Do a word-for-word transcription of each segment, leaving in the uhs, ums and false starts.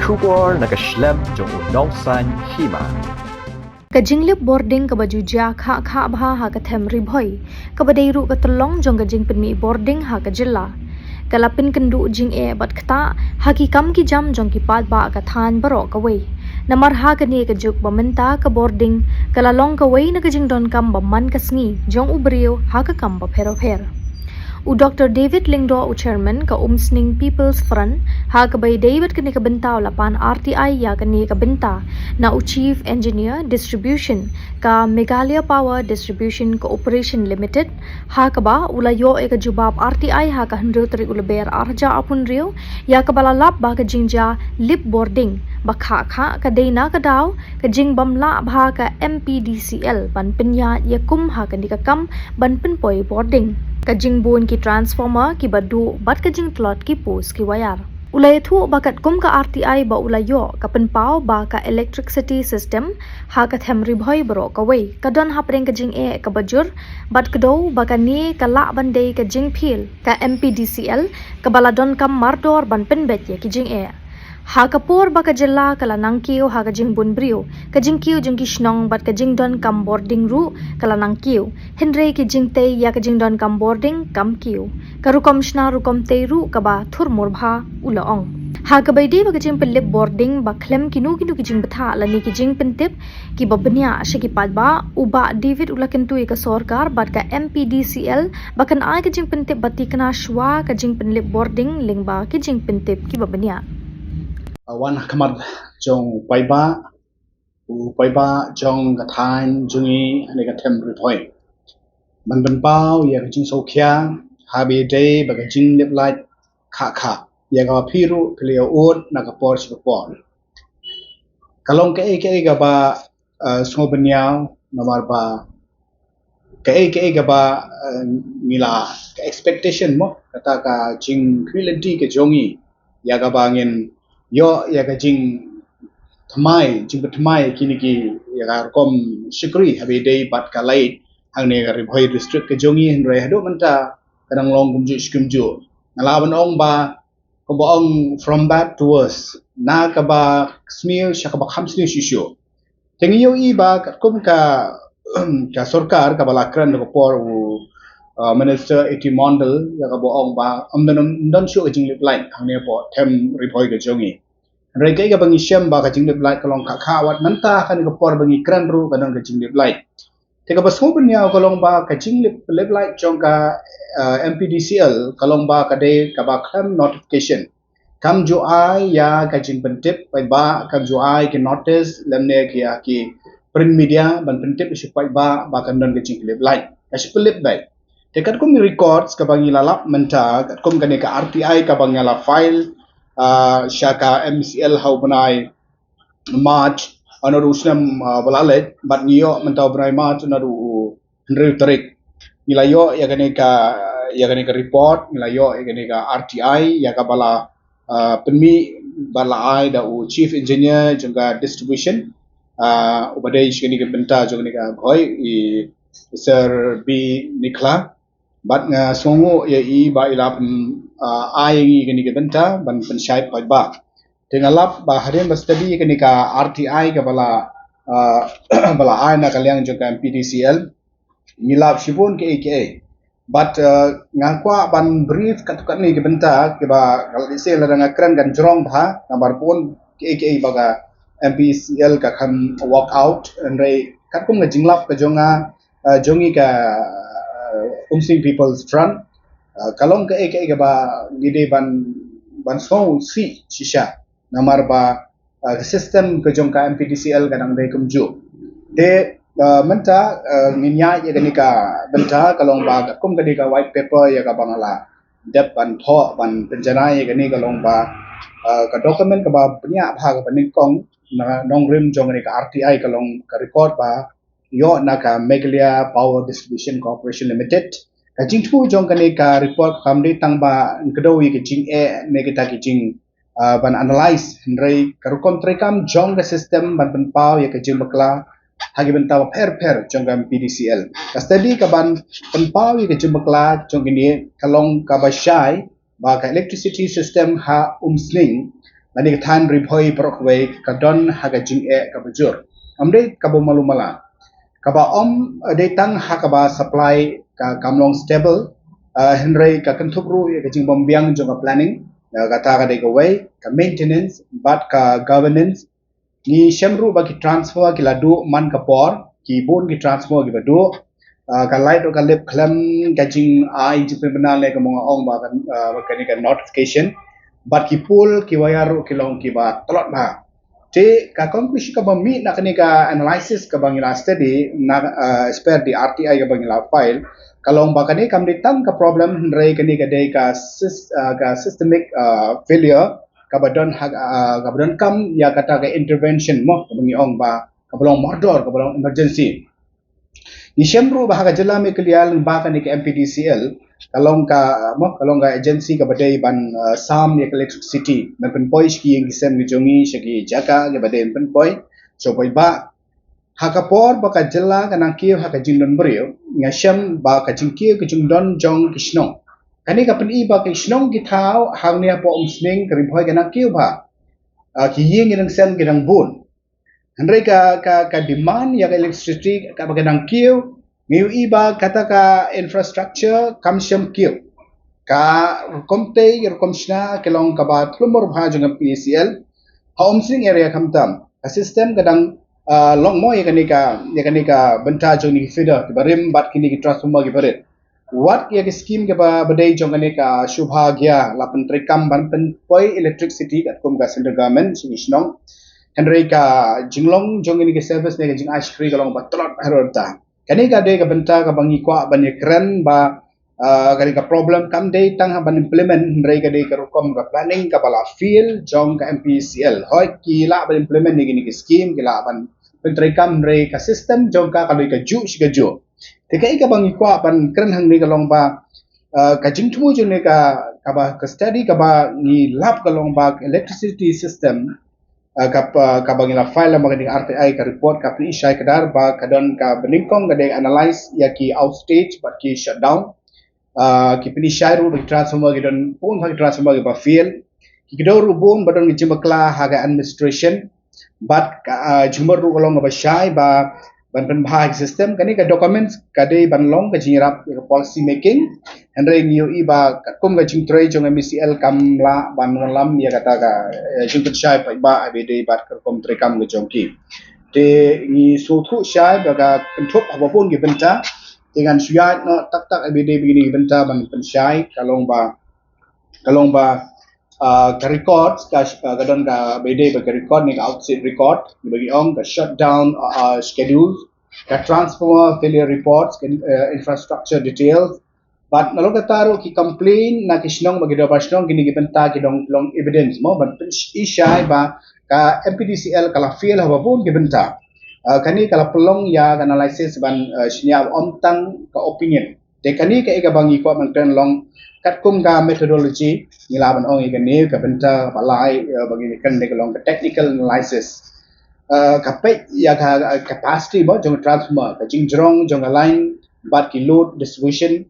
Khubor na ka shlem jong u nongsan hima. Ka jinglip bording kaba ju jia khah khah bha ha ka them Ri Bhoi, kaba dei ruh ka tyllong jong ka jingpynmih bording ha ka jylla, ka la pynkynduh jingeh bad ktah ha ki kam ki jam jong ki paidbah ka thaiñ baroh kawei. Namar ha kane ka juk ba mynta ka bording ka la long kawei na ka jingdonkam ba man ka sngi jong u briew ha ka kam bapher bapher. U Doctor David Lyngdoh, u Chairman ka Umsning People's Front, ha kaba ïadei bad kane ka bynta u la pan R T I ïa kane ka bynta na u Chief Engineer Distribution ka Meghalaya Power Distribution Corporation Limited, ha kaba u la ïoh ïa ka jubab R T I ha ka hynriew tarik u Lber arhajar arphew hynriew, ïa kaba la lap ba ka jingjia lip bording ba khah khah ka dei na ka daw ka jingbym lah bha ka M P D C L ban pynïaid ïa kum ha kane ka kam ban pynpoi bording, ka jingbun ki transformer kiba duh bad ka jingtlot ki post ki wire. U la ïathuh ba katkum ka R T I ba u la ïoh, ka pynpaw ba ka electricity system ha ka them Ri Bhoi baroh kawei ka don hapdeng ka jingeh kaba jur bad kdew ba kane ka lah ban dei ka jingphiel ka M P D C L kaba la donkam mardor ban pynbeit ïa ki jingeh. Ha ka por ba ka jylla ka la nang kiew ha ka jingbun briew, ka jingkiew jong ki shnong bad ka jingdonkam bording ruh ka la nang kiew, hynrei ki jingtei ïa ka jingdonkam bording kam kiew. Ka rukom shna rukom tei ruh kaba thurmur bha, u la ong. Ha kaba ïadei bad ka jingpynlip bording ba khlem kino kino ki jingbthah lane ki jingpyntip kiba bniah sha ki paidbah, u Bah David u la kyntu ïa ka sorkar bad ka M P D C L ba kan ai ka jingpyntip ba tikna shuwa ka jingpynlip bording lyngba ki jingpyntip kiba bniah. Wan ha khmat jong u paidbah, u paidbah jong ka thaiñ jong ngi ha ne ka them Ri Bhoi, ban pynpaw ïa ka jingsngewkhia ha ba ïadei bad ka jinglip light khah khah, ïa kaba phi ruh phi la ïoh ud na ka por sha ka por. Ka long kaei kaei kaba, eh, sngewbha bniah, namar ba kaei kaei kaba, eh, ngi la, ka expectation mo, kata ka jingkhmih lynti ka jong ngi, ïa kaba ngin ïoh ïa ka jingthymmai, jingpynthymmai kine ki, ïa ka rukom shakri ha ba ïadei bad ka light hangne ka Ri Bhoi district ka jong ngi, hynrei haduh mynta ka dang long kumjuh shi kumjuh. Nga lah ban ong ba, kumba ong, from bad to worse, na kaba sniew sha kaba kham sniew shuh shuh. Te ngi ïohi ba katkum ka, ka sorkar kaba la kren ha ka por u, uh, Minister A T Mondal, ïa kaba ong ba ym don, ym don shuh ka jinglip light hangne hapoh them Ri Bhoi ka jong ngi. Hynrei kaei kaba ngi shem ba ka jinglip light ka long khah khah, wat mynta kane ka por ba ngi kren ruh ka don ka jinglip light. Te kaba sngewbha bniah ka long ba ka jinglip, lip light jong ka, eh, M P D C L ka long ba ka dei kaba khlem notification. Kam ju ai ïa ka jingpyntip paidbah, kam ju ai ki notice lymne ki, ïa ki print media ban pyntip sha paidbah ba kan don ka jinglip light. Ka shi pynlip beit. Te katkum ki records kaba ngi la lap mynta, katkum kane ka R T I kaba ngi la file, ah, sha ka M C L ha u bnai March, ha u snem, ah, ba la leit, bad ngi ïoh mynta u bnai March, ha u hynriew tarik. Ngi la ïoh ïa kane ka, ïa kane ka report, ngi la ïoh ïa kane ka R T I, ïa kaba la, ah, pynmih bad la ai da u Chief Engineer jong ka distribution, ah, uba dei sha kane ka bynta jong kane ka Bhoi, i Sir B Nikhla. Bad nga sngewnguh ïa i ba i la pyn, ah, ai ïa ngi kane ka bynta ban pynshai paidbah. Te nga lap ba hadien ba study kane ka R T I kaba la, ah, ba la ai na ka liang jong ka M P D C L, ngi lap shibun kiei kiei. Bad, ah, nga kwah ban brief katto katne ki bynta kiba, lehse lada nga kren kan jrong bha, namar bun kiei kiei ba ka M P D C L ka kham work out, hynrei katkum ka jinglap ka jong nga, ah, jong ngi ka, ah, Umsning People's Front, ah, ka long kaei kaei kaba ngi dei ban, ban sngewsih shisha. Namar ba, ah, ka system ka jong ka M P D C L ka dang dei kumjuh. Te, ah, mynta, ah, ngin ïaid ïa kane ka bynta ka long ba katkum kane ka white paper ïa kaba nga la dep ban thoh ban pynjanai ïa kane ka long ba, ah, ka document kaba bniah bha kaba nyngkong na nongrim jong kane ka R T I ka long ka record ba ïoh na ka Meghalaya Power Distribution Corporation Limited. Ka jingthmu jong kane ka report kam dei tang ban kdew ïa ka jingeh ne kita ki jing, ah, ban analyse, hynrei ka rukom treikam jong ka system ban pynpaw ïa ka jingbakla ha ki bynta bapher bapher jong ka M P D C L. Ka study kaban pynpaw ïa ka jingbakla jong kine ka long kaba shai ba ka electricity system ha Umsning, Ani ka than Ri Bhoi baroh kawei ka don ha ka jingeh kaba jur. Ym dei kaba malu mala. Kaba ym dei tang ha kaba supply ka kam long stable, uh, hynrei ka kynthup ruh ïa ka jingbym biang jong ka planning, uh, kata ka dei kawei, ka maintenance bad ka governance. Ngi shem ruh ba ki transformer ki la duh man ka por, ki bun ki transformer kiba duh. Ah, ka light ruh ka lip khlem ka jingai jingpynbna leh, kumba nga ong ba ka, ah, ba kane ka notification. Bad ki pole ki wire ruh ki long kiba tlot bha. Te ka conclusion kaba mih na kane ka analysis kaba ngi la study na, ah, as per the R T I kaba ngi la file, ka long ba kane kam dei tang ka problem, hynrei kane ka dei ka sys-, ah, ka systemic, ah, failure kaba don ha, ah, kaba donkam ïa kata ka intervention mo, kaba ngi ong ba kaba long mardor, kaba long emergency. Ngi shem ruh ba ha ka jylla Meghalaya lyngba kane ka M P D C L, ka long ka, mo, ka long ka agency kaba dei ban, ah, sam ïa ka electricity, ban pynpoi sha ki ïing ki sem ki jong ngi, sha ki jaka kiba dei ban pynpoi. So, paidbah, ha ka por ba ka jylla ka nang kiew ha ka jingdon briew, nga shem ba ka jingkiew ka jingdon jong ki shnong, kane ka pyni ba ki shnong ki thaw hangne hapoh Umsning, ka Ri Bhoi ka nang kiew bha. Ah, ki ïing ki nang sem ki nang bun. Hynrei ka, ka, ka demand ïa ka electricity kaba ka nang kiew, ngi ïohi ba kata ka infrastructure kam shym kiew. Ka rukom tei, rukom shna ki long kaba thlumur bha jong ka M P D C L. Ha Umsning area khamtam, ka system ka dang, ah, long mo ïa kane ka, ïa kane ka bynta jong kine ki feeder kiba rim bad kine ki transformer kiba rit. Wat ïa ki scheme kiba, ba dei jong kane ka Shubhagya la pyntreikam ban pynpoi electricity katkum ka central government sha ki shnong. Hynrei ka jinglong jong kine ki service ne ka jingai shakri ka long ba tlot haduh mynta. Kane ka dei ka bynta kaba ngi kwah ban ïakren ba, ah, kane ka problem kam dei tang ha ban implement, hynrei ka dei ka rukom ka planning kaba la fail jong ka M P D C L. Hooid, ki lah ban implement ïa kine ki scheme, ki lah ban pyntreikam, hynrei ka system jong ka ka dei kajuh shi kajuh. Te kaei kaba ngi kwah ban kren hangne ka long ba, ah, ka jingthmu jong ne ka, kaba ka study kaba ngi lap ka long ba electricity system, ah, kaba, kaba ngi la file lem bad ka R T I ka report ka pyni shai kdar ba ka don kaba nyngkong ka dei analyze ïa ki outage bad ki shutdown. Ah, ki pyni shai ruh ba ki transformer ki don bun bha ki transformer kiba fail. Ki kdew ruh bun ba don ki jingbakla ha ka administration. Bad ka, ah, jingmut ruh ka long kaba shai ba ban pynbha ïa ka system. Kane ka documents ka dei ban long ka jingïarap ïa ka policy making. Hynrei ngi ïohi ba katkum ka jingtrei jong M P D C L kam lah ban wanlam ïa kata ka, eh, jingpynshai paidbah aba dei bad ka rukom treikam ka jong ki. Te ngi sngewthuh shai ba ka kynthup ha ba bun ki bynta. Te ngan shu ïaid noh tak tak aba dei ba kine ki bynta ban pynshai, ka long ba, ka long ba, ah, ka records, ka, ah, ka don kaba dei ba ka record ne ka outage record, ne ba ngi ong ka shutdown, ah, ah, schedule, ka transformer failure reports, ka, eh, infrastructure details. Bad nalor kata ruh ki complain na ki shnong bad ki dorbar shnong, kine ki bynta ki dang long evidence mo ban pyni shai ba ka M P D C L ka la fail ha ba bun ki bynta. Ah, kane ka la pynlong ïa ka analysis ban, ah, shaniah ba ym tang ka opinion. Te kane kaei kaba ngi kwah ban kren long katkum ka methodology, ngi lah ban ong ïa kane ka bynta ba lai, ah, ba ngi kren ne ka long ka technical analysis. Ah, ka peit ïa ka, ah, capacity mo jong transformer, ka jingjrong jong ka line bad ki load distribution,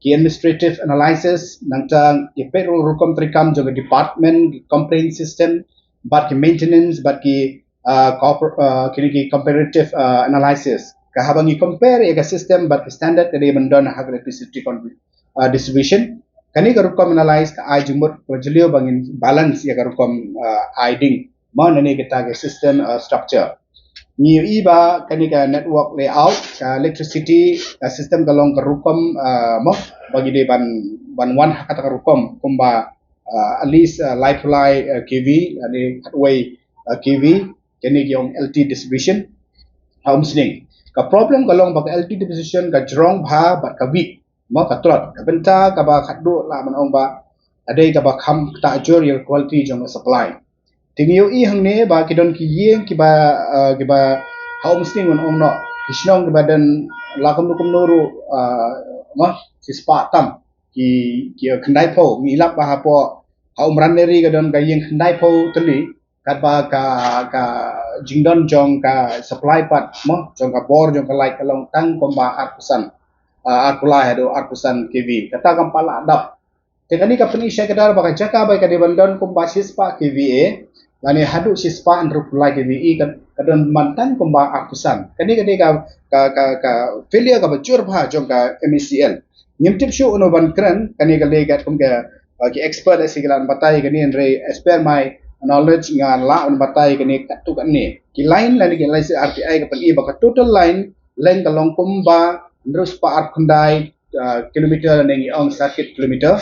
ki administrative analysis, nangta ki peit ruh rukom treikam jong ka department, ki complaint system, bad ki maintenance, bad ki, ah, corpor-, ah, kine ki comparative, ah, analysis. Ka haba ngi compare ïa ka system bad ka standard ka dei ban don ha ka electricity con-, ah, distribution. Kane ka rukom analyse ka ai jingmut kaba jylliew ba ngin balance ïa ka rukom, ah, ai ding mo na ne kata ka system, ah, structure. Ngi ïohi ba kane ka network layout, ka electricity, ka system ka long ka rukom, ah, mo ba ngi dei ban, ban wan ha kata ka rukom kumba, ah, at least, ah, laiphew lai, ah, K V, lane khatwei, ah, K V, kane ki ong L T distribution ha Umsning. Ka problem ka long ba ka L T distribution ka jrong bha bad ka weak. Mo ka tlot, ka bynta kaba khatduh lah ban ong ba ka dei kaba kham ktah jur ïa ka quality jong ka supply. Te ngi ïohi hangne ba ki don ki ïing kiba, ah, kiba ha Umsning ban ong noh, ki shnong kiba don la kumno kumno ruh, ah, mo, shispah tam ki, ki khyndaiphew, ngi lap ba hapoh ha Umran Neri ka don ka ïing khyndaiphew tylli, katba ka, ka jingdon jong ka supply pat mo, jong ka bor jong ka light ka long tang kumba arphew san, ah, arphew lai haduh arphew san K V. Kata kam pat lah dap. Te kane ka pyni shai kdar ba ka jaka ba ka dei ban don kumba shispah K V A, lane haduh shispah hynriewphew lai kVA ka, ka don man tang kumba arphew san. Kane ka dei ka, ka, ka, ka failure kaba jur bha jong ka MeECL. Ngim tip shuh uno ban kren, kane ka lei katkum ka, uh, ki expert lehse ki lah ban batai kane, hynrei as per my knowledge nga lah ban batai kane katto katne. Ki line lane ki analysis RTI ka pyni ba ka total line length ka long kumba hynriewspah arphew khyndai, uh, kilometer lane ngi ong circuit kilometer.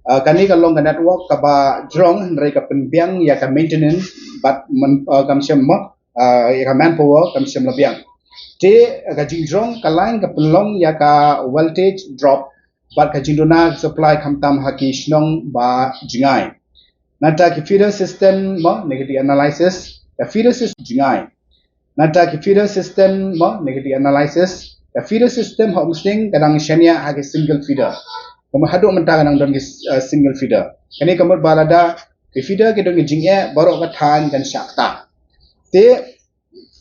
Uh, kane ka long ka network kaba jrong, hynrei ka pynbiang ïa ka maintenance bad man, uh, kam shym mo, uh, ïa ka manpower kam shym la biang. Te, uh, ka jingjrong ka line ka pynlong ïa ka voltage drop bad ka jingduna supply khamtam ha ki shnong ba jngai. Nangta ki feeder system mo, negative analysis, ka feeder system jngai. Nangta ki feeder system mo, negative analysis, ka feeder system ha Umsning ka dang shaniah ha ki single feeder. Kumba haduh mynta ka dang don ki, uh, single feeder. Kane ka mut ba lada ki feeder ki don ki jingeh, baroh ka thaiñ kan shah ktah. Te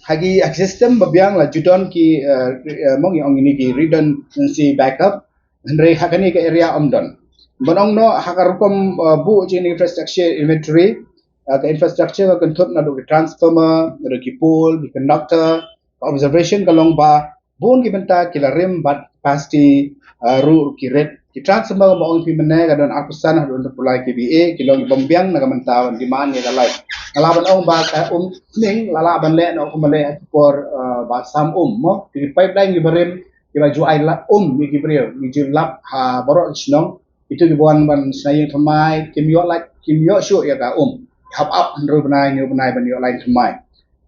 ha ki, ha ki system ba biang la ju don ki, uh, uh, mo ngi ong ine ki redundancy backup, hynrei ha kane ka area ym don. Ban ong noh ha ka rukom, uh, buh jong ine infrastructure inventory, uh, ka infrastructure ka kynthup naduh ki transformer, naduh ki pole, ki conductor, ka observation ka long ba bun ki bynta ki la rim bad capacity, uh, ruh ki rit. Ki transformer ba ong phi mynne ka don arphew san haduh hynriewphew lai kVA, ki long ki bym biang na ka bynta ban demand ïa ka light. Nga lah ban ong ba ka Umsning la lah ban leh noh kumba leh ha ki por, uh, ba sam um mo. Ki pipeline ki barim kiba ju ai lad um ïa ki briew, ngi ju lap ha baroh ki shnong. Itu kiba wan ban shna ïing thymmai kim ïoh light, kim ïoh shuh ïa ka um. Hap ap hynriew bnai hynñiew bnai ban ïoh light thymmai.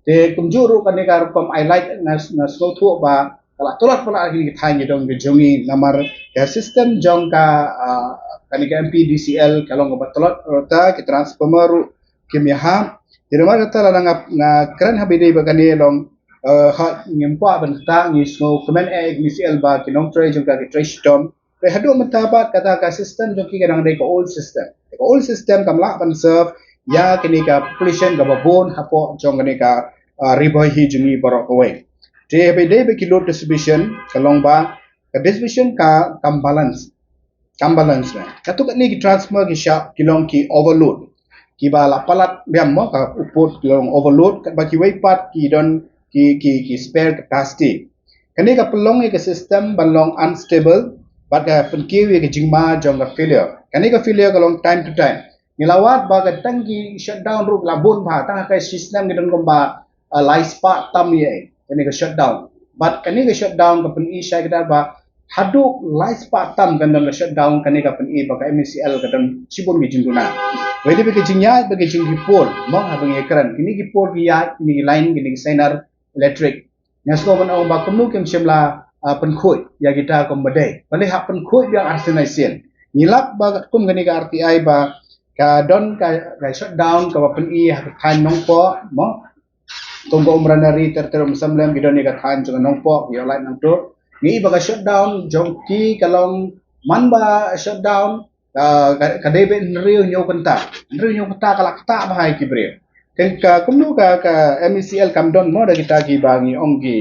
Te kumjuh ruh kane ka rukom ai light nga, nga sngewthuh ba ka la tlot palat ha kine ki thaiñ ki dong ki jong ngi namar ka system jong ka, ah, kane ka MPDCL ka long kaba tlot, rta ki transformer ruh kim ïahap. Te namar kata lada nga, nga kren ha ba ïadei bad kane long, eh, ha ngim kwah ban kata, ngi sngewkmen eh MeECL ba ki nongtrei jong ka ki trei shitom. Te haduh mynta pat kata ka system jong ki ka dang dei ka old system. Ka old system kam lah ban serve ïa kane ka population kaba bun hapoh jong kane ka, ah, Ri Bhoi Hi jong ngi baroh kawei. Te ha ba ïadei bad ki load distribution ka long ba ka distribution ka kam balance. Kam balance ne. Katto katne ki transformer ki shah ki long ki overload. Kiba la palat biang mo, ka u pud ki long overload, katba kiwei pat ki don ki, ki, ki spare capacity. Kane ka pynlong ïa ka system ban long unstable bad ka pynkiew ïa ka jingma jong ka failure. Kane ka failure ka long time to time. Ngi la wad ba ka tang ki shutdown ruh la bun bha, tang ha ka shi snem ki don kumba, ah, lai spah tam ïa kane ka shutdown. Bad kane ka shutdown ka pyni shai kdar ba haduh lai spah tam kan don ka shutdown, kane ka pyni ba ka MeECL ka don shibun ki jingduna. Wei dei ba ka jingïaid ba ka jingkipul mo, haba ngi kren kine ki pul ki ïaid, kine ki line, kine ki sainar electric. Nga sngew ban ong ba kumno kim shym la, ah, pynkhuid ïa kita kumba dei. Balei hap pynkhuid biang arsien arsien. Ngi lap ba katkum kane ka RTI ba ka don ka, ka shutdown kaba pyni ha ka thaiñ Nongpoh mo. Kum ka Umrana Ri ter ter Umsawlem ki don ïa ka thaiñ jong ka Nongpoh, ïoh light nangta. Ngi i ba ka shutdown jong ki ka long man ba shutdown, ah, ka, ka dei ba hynriew hynñiew kynta. Hynriew hynñiew kynta ka la ktah bha ïa ki briew. Te ka kumno ka, ka MeECL kam don mo da kita kiba ngi ong ki,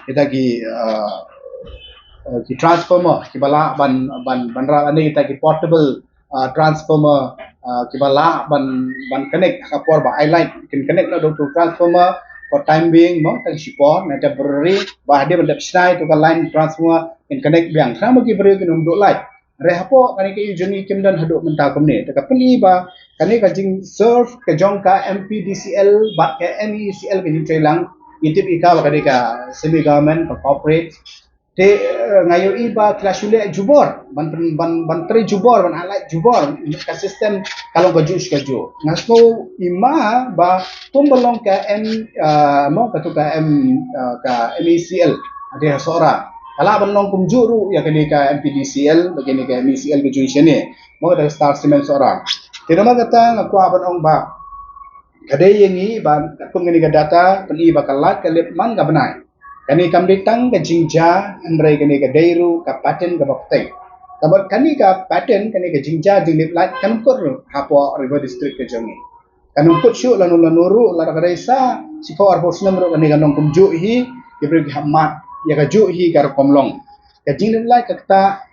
kita ki, ah, ah, ki transformer kiba lah ban, ban, ban rah, ne kita ki portable, ah, transformer, ah, kiba lah ban, ban connect ha ka por ba ai light, kin connect na dong tu transformer for time being mo, tang shipor na temporary, ba hadien ban dep shna ïa tu ka line transformer kin connect biang. Tang ba ki briew kin ym duh light. Hynrei hapoh kane ka ïing jong ngi kim don haduh mynta kumne. Te ka pyni ba kane ka jingserve ka jong ka MPDCL bad ka MeECL ka jingtrei lang, ngi tip ïa ka ba ka dei ka semi government, ka corporate. Te, eh, nga ïohi ba ki la shu leh jubor ban, ban, ban trei jubor, ban ai light jubor. Ka system ka long kajuh shi kajuh. Nga sngew i ma ba kumba long ka M, ah, mo, katu ka M, ah, ka MeECL hadien ha Sohra, ka lah ban long kumjuh ruh ïa kane ka MPDCL bad kane ka MeECL ka jong ngi shane, mo, kata ka Star Cement Sohra. Te namar kata nga kwah ban ong ba ka dei ïa ngi ba katkum kane ka data pyni ba ka light ka lip man ka bnai. Kane kam dei tang ka jingjia, hynrei kane ka dei ruh ka pattern kaba pynthei. Kaba kane ka pattern, kane ka jingjia jinglip light kan ym kut ruh hapoh Ri Bhoi District ka jong ngi. Kan ym kut shuh lano lano ruh, lada ka dei sa shiphew arphew snem ruh kane kan long kumjuh hi, ki briew ki hap mad ïa kajuh hi ka rukom long. Ka jinglip light ka ktah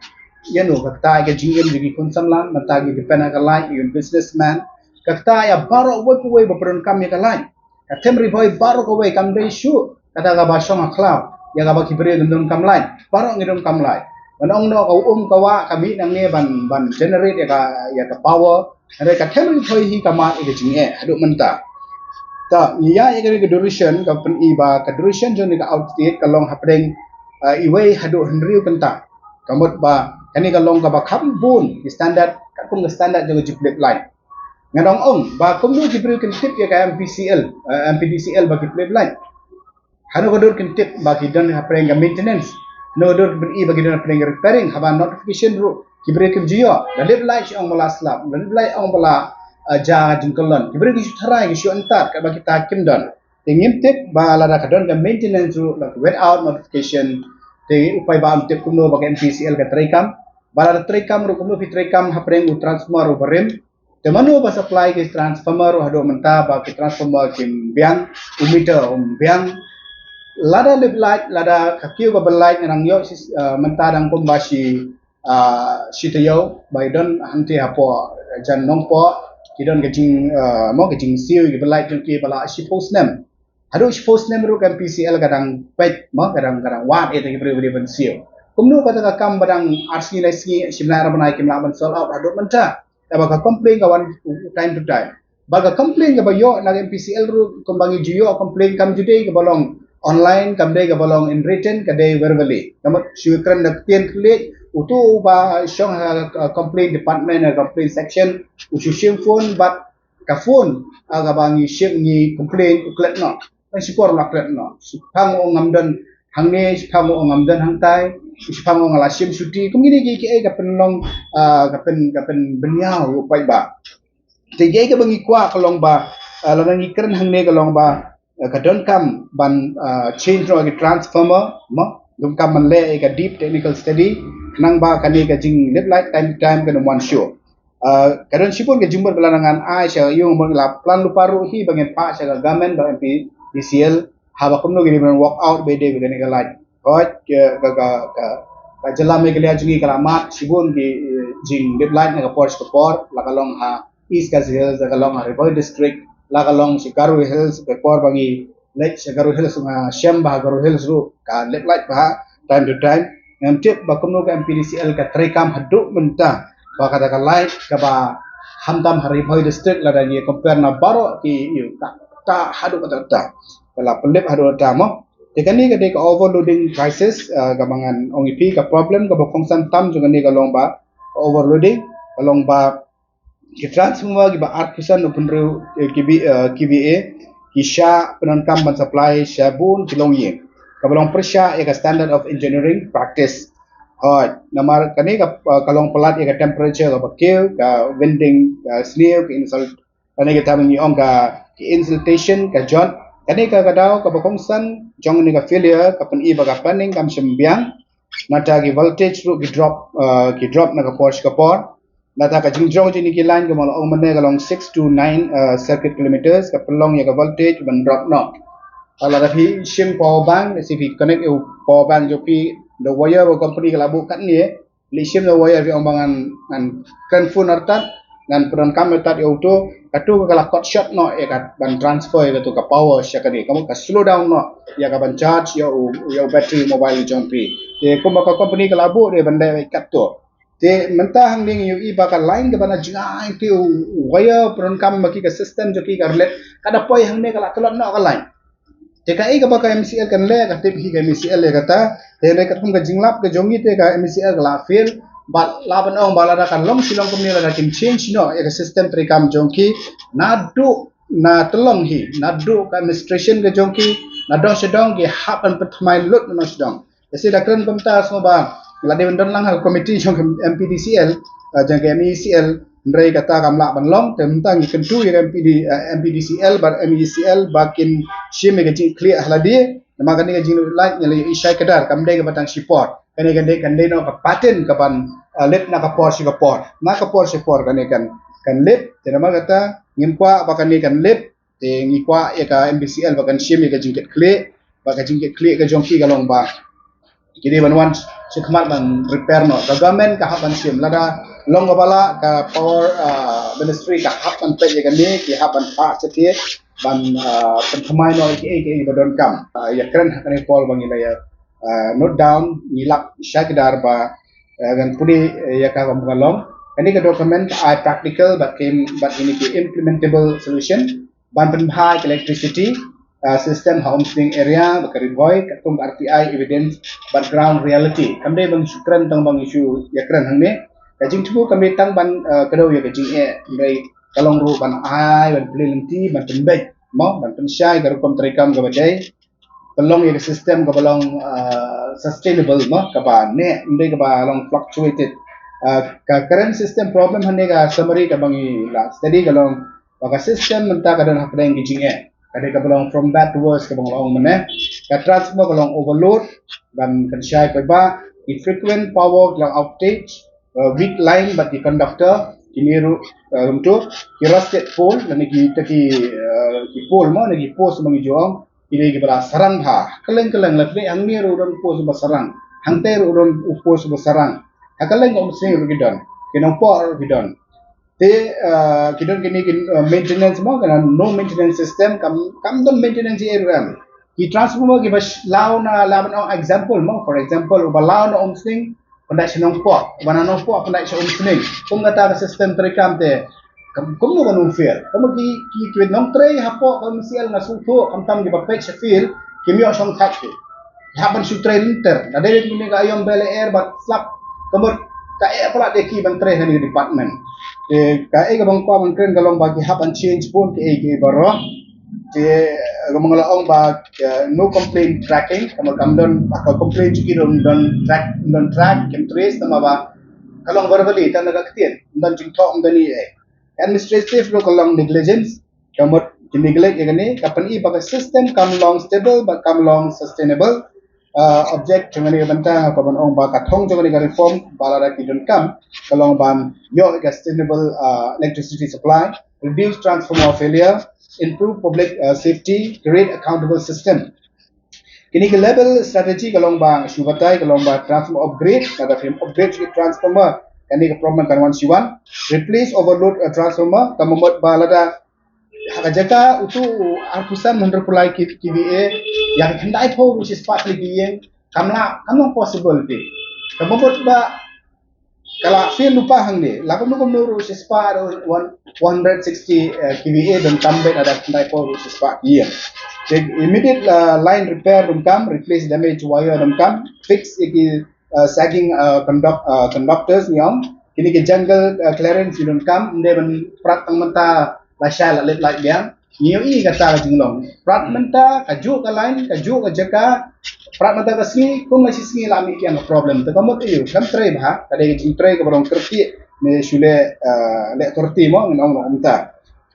ïa no, ka ktah ïa ka jingim jong ki khun samla, mynta ki depend ha ka light, ki businessman, Ka ktah ïa baroh uwei pa uwei ba pyndonkam ïa ka light. Ka them Ri Bhoi baroh kawei, kam dei shuh kata kaba shong ha khlaw ïa kaba ki briew kim donkam light. Baroh ngi donkam light. Ban ong noh ka um ka wah ka mih nangne ban, ban generate ïa ka, ïa ka power. Hynrei ka them Ri Bhoi hi ka mad ïa ka jingeh haduh mynta. Ta ngi ïa ïa ka, ka duration ka pyni ba ka duration jong kane ka outage ka long hapdeng, ah, iwei haduh hynriew kynta. Ka mut ba kane ka long kaba kham bun ki standard, katkum ka standard jong ka G P L light. Ngan ong ong ba kumno ki briew kin tip ïa ka M P C L, eh, M P D C L ba ki pynlip light. Hano ka dur kin tip ba ki don hapdeng ka maintenance. Hano ka dur kin pyni ba ki don hapdeng ka repairing, haba notification ruh ki briew kim ju ïoh. La lip light shu ong ba la slap, la lip light ong ba la, eh, ja jingkyllon. Ki briew ki shu tharai, ki shu antad, kaba kita kim don. Te ngim tip ba lada ka don ka maintenance ruh, la ka without notification. Te u paidbah um tip kumno ba ka M P C L ka treikam. Ba lada treikam ruh kumno phi treikam hapdeng u transformer u barim. Te mano ba supply ki transformer ruh haduh mynta ba ki transformer kim biang, u meter um biang. Lada lip light, lada ka kiew kaba light ngan ïoh shi, eh, mynta dang kumba shi, ah, shi taïew ba i don hangtei hapoh jan Nongpoh, ki don ka jing, eh, mo ka jingsiew kiba light jong ki ba la shiphew snem. Haduh shiphew snem ruh ka M P C L ka dang peit, mo, ka dang, ka dang wad ïa ki briew ba dei ban siew. Kumno kata ka kam ba dang ar sngi lai sngi shim lai ar bnai kim lah ban sort out haduh mynta. Te ba ka complain ka wan time to time. Ba ka complain kaba ïoh na ka M P C L ruh kumba ngi ju ïoh complain kam ju dei kaba long online, kam dei kaba long in written, ka dei verbally. Ka mut shu kren da ktien khlieh, uto uba shong ha, ha complain department, ha complain section, u shu shim phone bad ka phone, ah, kaba ngi shim ngi complain u klet noh. Tang shipor la klet noh. Shiphang ong ngam don hangne, shiphang ong ngam don hangtai, shiphang ong la shim shuti. Kum kine ki, ki, eh, ka pynlong, ah, ka pyn, ka pynbynñiaw ïa u paidbah. Te ïa kaba ngi kwah ka long ba, ah, lada ngi kren hangne ka long ba, ah, ka donkam ban, ah, change noh ki transformer, mo, donkam ban leh ïa ka deep technical study, khnang ba kane ka jinglip light time to time kan ym wan shuh. Ah, ka don shibun ka jingmut ba la ngan ai sha ïa u mut la plan lypa ruh hi ba ngin phah sha ka government bad M P D C L haba kumno ki dei ban work out ba dei ba kane ka light. Hooid, ka, ka, ka, ka, ka jylla Meghalaya jong ngi ka la mad shibun ki, eh, jinglip light na ka por sha ka por, la ka long ha East Khasi Hills, la ka long ha Ri Bhoi District, la ka long sha Garo Hills, ka por ba ngi leit sha Garo Hills nga shem ba ha Garo Hills ruh ka lip light bha time to time. Ngam tip ba kumno ka M P D C L ka treikam haduh mynta ba kata ka light kaba khamtam ha Ri Bhoi District lada ngi compare na baroh ki ïew, ka, ka haduh kata kata. Ka la pynlip haduh kata mo. Te kane ka dei ka overloading crisis, ah, kaba ngan ong ïa phi ka problem kaba kongsan tam jong kane ka long ba ka overloading, ka long ba ki transformer kiba arphew san u pynriew, eh, K V, eh, K V A, ki shah pyndonkam ban supply sha bun ki longïing. Kaba long pyrshah ïa ka standard of engineering practice. Hooid, namar kane ka, eh, ka long palat ïa ka temperature kaba kiew, ka winding, ka sniew, ka insult, kane ka tam ngi ong ka, ka insultation, ka jot. Kane ka, ka daw kaba kongsan jong kane ka failure, ka pyni ba ka planning kam shym biang. Nangta ki voltage ruh ki drop, eh, ki drop na ka por sha ka por. Nangta ka jingjrong jong kine ki line kumba la ong mynne ka long six to nine, eh, circuit kilometers, ka pynlong ïa ka voltage ban drop noh. Lada phi shim power bank, lehse phi connect ïa u power bank jong phi, da wire ba company ka la buh katne, leit shim da wire phi ong ba ngan, ngan kren phone artat, ngan pyndonkam artat ïa uto, kato ka la cut short noh ïa ka ban transfer ïa kato ka power sha kane, ka mut ka slow down noh ïa ka ban charge ïa u, ïa u battery mobile jong phi. Te kumba ka company ka la buh dei ban leh ïa kato. Te mynta hangne ngi ïohi ba ka line kaba na jngai te u wire pyndonkam ba ki ka system jong ki ka relate, ka da poi hangne ka la tlot noh ka line. Te kaei kaba ka M C L kan leh, ka tip hi ka M C L ïa kata. Te hynrei katkum ka jinglap ka jong ngi te ka M C L ka la fail. Bad la ban ong ba lada ka long shilong kumne lada kin change noh ïa ka system treikam jong ki. Naduh na Tyrlong hi, naduh ka administration ka jong ki, na dong sha dong ki hap ban pynthymmai lut na dong sha dong. Te shisha da kren kumta sngewbha la dei ban don lang ha ka committee jong ka M P D C L, eh, jong ka M E C L, hynrei kata kam lah ban long, te mynta ngi kyntu ïa ka M P D, eh, M P D C L bad M E C L ba kin shim ïa ka jingkhlieh ha lade, namar kane ka jinglip light ngi la ïohi shai kdar, kam dei kaba tang shipor. Kane kan dei, kan dei noh ka pattern kaban, eh, lip na ka por sha ka por. Na ka por sha ka por kane kan, kan lip, te namar kata ngim kwah ba kane kan lip, te ngi kwah ïa ka M P D C L ba kan shim ïa ka jingkitkhlieh, ba ka jingkitkhlieh ka jong ki ka long ba Ki dei ban wan shakhmat ban repair noh. Ka government ka hap ban shim, lada long kaba lah, ka power, ah, ministry ka hap ban peit ïa kane, ki hap ban pah shakhmat ban, ah, pynthymmai noh ïa kiei kiei ba donkam. Ah, ïakren ha kane por ba ngi la ïa, ah, note down, ngi lap shakidar ba, ah, ngan pule, eh, ïa ka kam ka long. Kane ka document ka ai practical bad ki, bad kine ki implementable solution. Ban pynbha ïa ka electricity, ah, system ha Umsning area bad ka Ri Bhoi, katkum ka R T I evidence bad ground reality. Kam dei ban shu kren tang ban shu ïakren hangne. Ka jingthmu kam dei tang ban, ah, kdew ïa ka jingeh, hynrei ka long ruh ban ai, ban plie lynti, ban pynbeit mo, ban pynshai ka rukom treikam kaba dei, ban long ïa ka system kaba long, ah, sustainable mo, kaba neh, ym dei kaba long fluctuated. Ah, ka current system problem hangne, ka summary kaba ngi la study ka long ba ka system mynta ka don hapdeng ki jingeh. Ka dei kaba long from bad to worse kaba nga la ong mynne. Ka transformer ka long overload, ban pynshai paidbah, ki frequent power ki long outage, uh, weak line bad ki conductor, kine ruh, uh, kumto, ki rusted pole, lane kita ki, uh, ki pole mo, lane ki post ba ngi ju ong, kine kiba la sarang bha. Kylleng kylleng, la phi hangne ruh don post ba sarang. Hangtei ruh don post ba sarang. Ha kylleng ka Umsning ruh ki don. Ki Nongpoh ruh ki don. Te, uh, ki don kine ki, uh, maintenance mo, ka no maintenance system, kam, kam don maintenance ïa ruh em. Ki transformer kiba sh-, law na, law ban ong example mo, for example, uba law na Umsning pyndait sha Nongpoh, uba na Nongpoh pyndait sha Umsning. Kum kata ka system treikam te, kum, kumno ban ym fail. Kumno ki, ki, ki nongtrei hapoh ka M C L nga sngewthuh, khamtam kiba peit sha field, kim ïoh shong thait ki. Hap ban shu trei lynter. Lada dei kine ka aïom bel air bad slap, ka mut ka eh palat ïa ki ban trei ha kane ka department. Te kaei kaba nga kwah ban kren ka long ba ki hap ban change bun kiei kiei baroh. Te, eh, kaba nga la ong ba, eh, no complaint tracking, ka mut kam don, ba ka complaint jong ki ruh ym don track, ym don track, kim trace, tangba ka long verbally, tang da ka ktien, ym don jingthoh, ym don ei ei. Administrative ruh ka long negligence, ka mut ki neglect ïa kane, ka pyni ba ka system kam long stable bad kam long sustainable. Uh, object jong kane ka bynta, ka ban ong ba ka thong jong kane ka reform ba lada ki donkam, ka long ban ïoh ïa ka sustainable, uh, electricity supply, reduce transformer failure, improve public, uh, safety, create accountable system. Kine ki level strategy ka long ba shu batai, ka long ba transformer upgrade, lada phim upgrade ki transformer, kane ka problem kan wan shu wan. Replace overload, uh, transformer, ka mut ba lada ha ka jaka utu u arphew san hynriewphew lai ki, ki V A, ïa ka khyndai phew ruh shispah tylli ki ïing, kam lah, kam long possible te. Ka mut ba ka la fail lypa hangne, la kumno kumno ruh shispah ruh one, one hundred sixty, eh, K V A donkam beit, lada khyndai phew ruh shispah ki ïing. Te immediate, uh, line repair donkam, replace damage wire donkam, fix ïa ki, uh, sagging, uh, conduct-, uh, conductors ngi ong. Kine ki jungle, uh, clearance ngi donkam, ym dei ban prat tang mynta lashai la leit lait biang. Ngi ïohi kata ka jinglong. Prat mynta, kajuh ka line, kajuh ka jaka. Prat mynta ka sngi, kum la shi sngi la mih biang ka problem. Te ka mut aiu, kan trei bha, ka dei ka jingtrei kaba rong kyrkieh, ne shu leh, eh, leh authority mo, ngin ong noh mynta.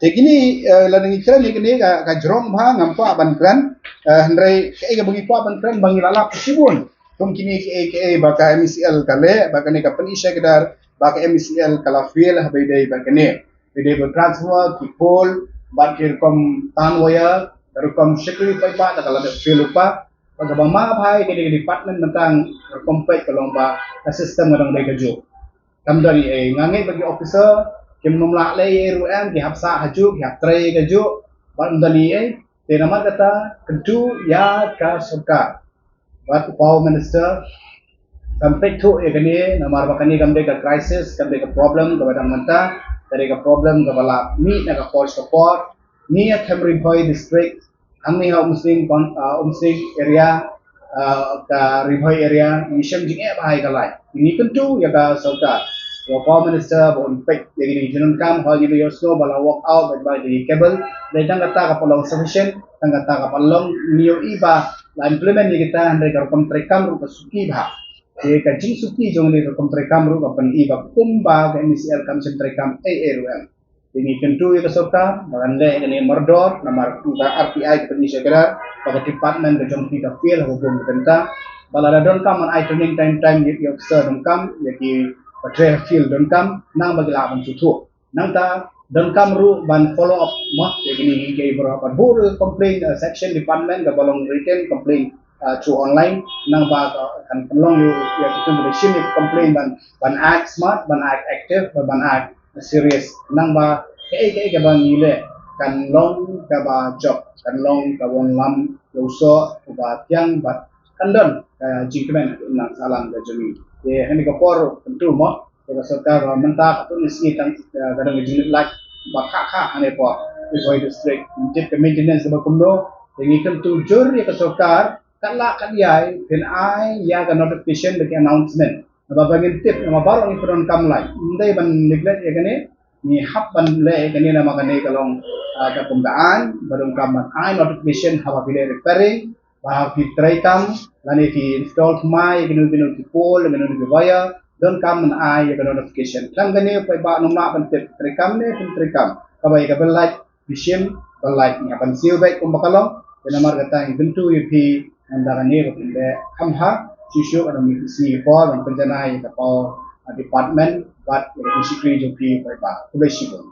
Te kine, eh, lada ngi kren ïa kine ka, ka jrong bha, ngam kwah ban kren, eh, hynrei kaei kaba ngi kwah ban kren, ba ngi la lap shibun. Kum kine kaei kaei ba ka M E C L ka leh, ba kane ka pyni shakidar, ba ka M E C L ka la fail, ha ba ïadei ba kane. Ïadei ba transformer, ki pole, bad ki rukom tan wire, rukom shakri paidbah, da ka la dep fail lypa, bad kaba ma bha ïa ka dei ka department mynta rukom peit ka long ba ka system ka dang dei kajuh. Kam don ei ei, nga ngeit ba ki officer kim nym lah leh ei ei ruh em, ki hap sah hajuh, ki hap trei kajuh, bad ym don ei ei. Te namar kata, kyntu ïa ka sorkar bad u Power Minister, kan peit thuh ïa kane, namar ba kane kam dei ka crisis, kam dei ka problem kaba dang mynta, ka dei ka problem kaba la mih na ka por sha ka por. Ngi ïa ka Ri Bhoi district, hangne ha Umsning kon-, ah, Umsning area, ah, ka Ri Bhoi area, ngi shem jingeh bha ïa ka line. Ngi kyntu ïa ka sorkar, ïa u Power Minister, ba un peit ïa kine ki jingdonkam, hooid ngi la ïohsngew ba la work out bad ba ïa ki cable, hynrei tang kata kam pat long sufficient, tang kata kam pat long, ngi ïohi ba la implement ïa kita, hynrei ka rukom treikam ruh ka suki bha. Te ka jingsuki jong kane ka rukom treikam ruh ka pyni ba kumba ka M E C L kam shym treikam ei ei ruh em. Te ngi kyntu ïa ka sorkar ba kan leh kane mardor, namar ka R T I ka pyni shakidar ba ka department ka jong phi ka fail ha ka bun ka bynta. Ba lada donkam ban ai training time time ïa ki officer donkam, ïa kiba trei ha field donkam, khnang ba ki lah ban sngewthuh. Nangta donkam ruh ban follow up mo ïa kine kiei kiei baroh, bad buh ruh complaint, eh, section department kaba long written complaint uh, through online, nangba ka kan pynlong ïa u, ïa ka kum ba shim ïa ka complaint ban, ban act smart, ban act active, ban, ban act serious, nangba kaei kaei kaba ngi leh kan long kaba jop, kan long ka wallam ïa u soh uba thiang bad kan don ka jingkmen ha ka imlang sahlang ka jong ngi. Te ha kane ka por kyntu mo ïa ka sorkar ba mynta katto katne sngi tang, eh, ka don ka jingleit lait ba kha kha ha kane por Ri Bhoi District. Ngi tip ka maintenance kaba kumno, te ngi kyntu jur ïa ka sorkar kat lah kat ïai phin ai ïa ka notification bad ki announcement. Naba ba ngin tip, naba baroh ngi pyndonkam lait. Ym dei ban neglect ïa kane, ngi hap ban leh ïa kane namar kane ka long, ah, ka kum ka aiñ ba donkam ban ai notification haba phi leh repairing, ba haba phi treikam lane phi install thymmai ïa kino kino ki pole, kino kino ki wire, donkam ban ai ïa ka notification. Khlem kane paidbah nym lah ban tip treikam ne phin treikam. Kaba ïa ka bill lait phi shim bill lait, ngi hap ban siew beit kumba ka long. Te namar kata ngi kyntu ïa phi, ynda kane ba phin leh kham bha, shuh shuh ka dang mih sngi por ban pynjanai ïa ka power, ah, department bad ïa ka shakri jong phi paidbah. Khublei shibun.